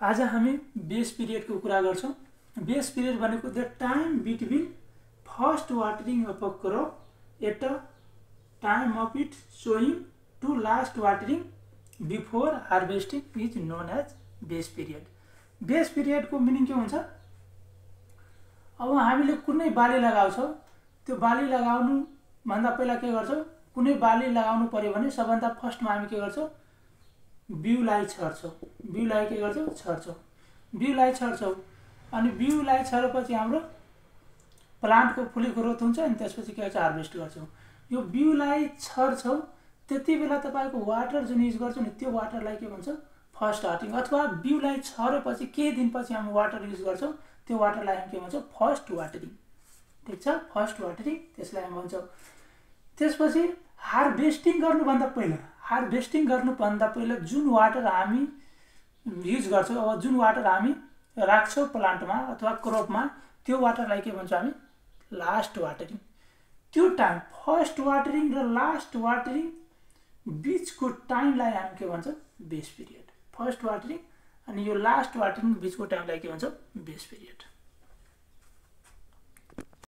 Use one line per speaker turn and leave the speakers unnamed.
आज हामी बेस पिरियडको कुरा गर्छौं। बेस पिरियड भनेको the time between first watering of a crop at a time of it sowing to last watering before harvesting is known as base period. Base पिरियडको meaning के हुन्छ? अब हामीले कुनै बाली लगाउँछौं, त्यो बाली लगाउनु भन्दा पहिला के गर्छौं? कुनै बाली लगाउनु पर्यो भने सबभन्दा फर्स्टमा हामी के गर्छौं? बिउलाई छर्छौं। बिउलाई के गर्छौं? छर्छौं। बिउलाई छर्छौं अनि बिउलाई छरेपछि हाम्रो प्लान्टको फुली ग्रोथ हुन्छ अनि त्यसपछि के गर्छ? हार्भेस्ट गर्छौं। यो बिउलाई छर्छौं त्यति बेला तपाईको वाटर जुन युज गर्छौं नि त्यो वाटरलाई के भन्छ? First watering. अथवा बिउलाई छरेपछि केही दिनपछि हामी वाटर युज गर्छौं त्यो वाटरलाई हामी के भन्छौं? First watering. ठीक छ? फर्स्ट वाटरिङ त्यसलाई हामी भन्छौं। त्यसपछि हार्भेस्टिङ गर्नुभन्दा पहिला जुन वाटर हामी युज गर्छौं, अब जुन वाटर हामी राख्छौं प्लान्टमा अथवा क्रपमा त्यो वाटरलाई के भन्छौं हामी? Last watering. त्यो टाइम फर्स्ट वाटरिङ र लास्ट वाटरिङ बीचको टाइमलाई हामी के भन्छौं? Base period. फर्स्ट वाटरिङ अनि यो लास्ट वाटरिङ बीचको टाइमलाई के भन्छौं? Base period.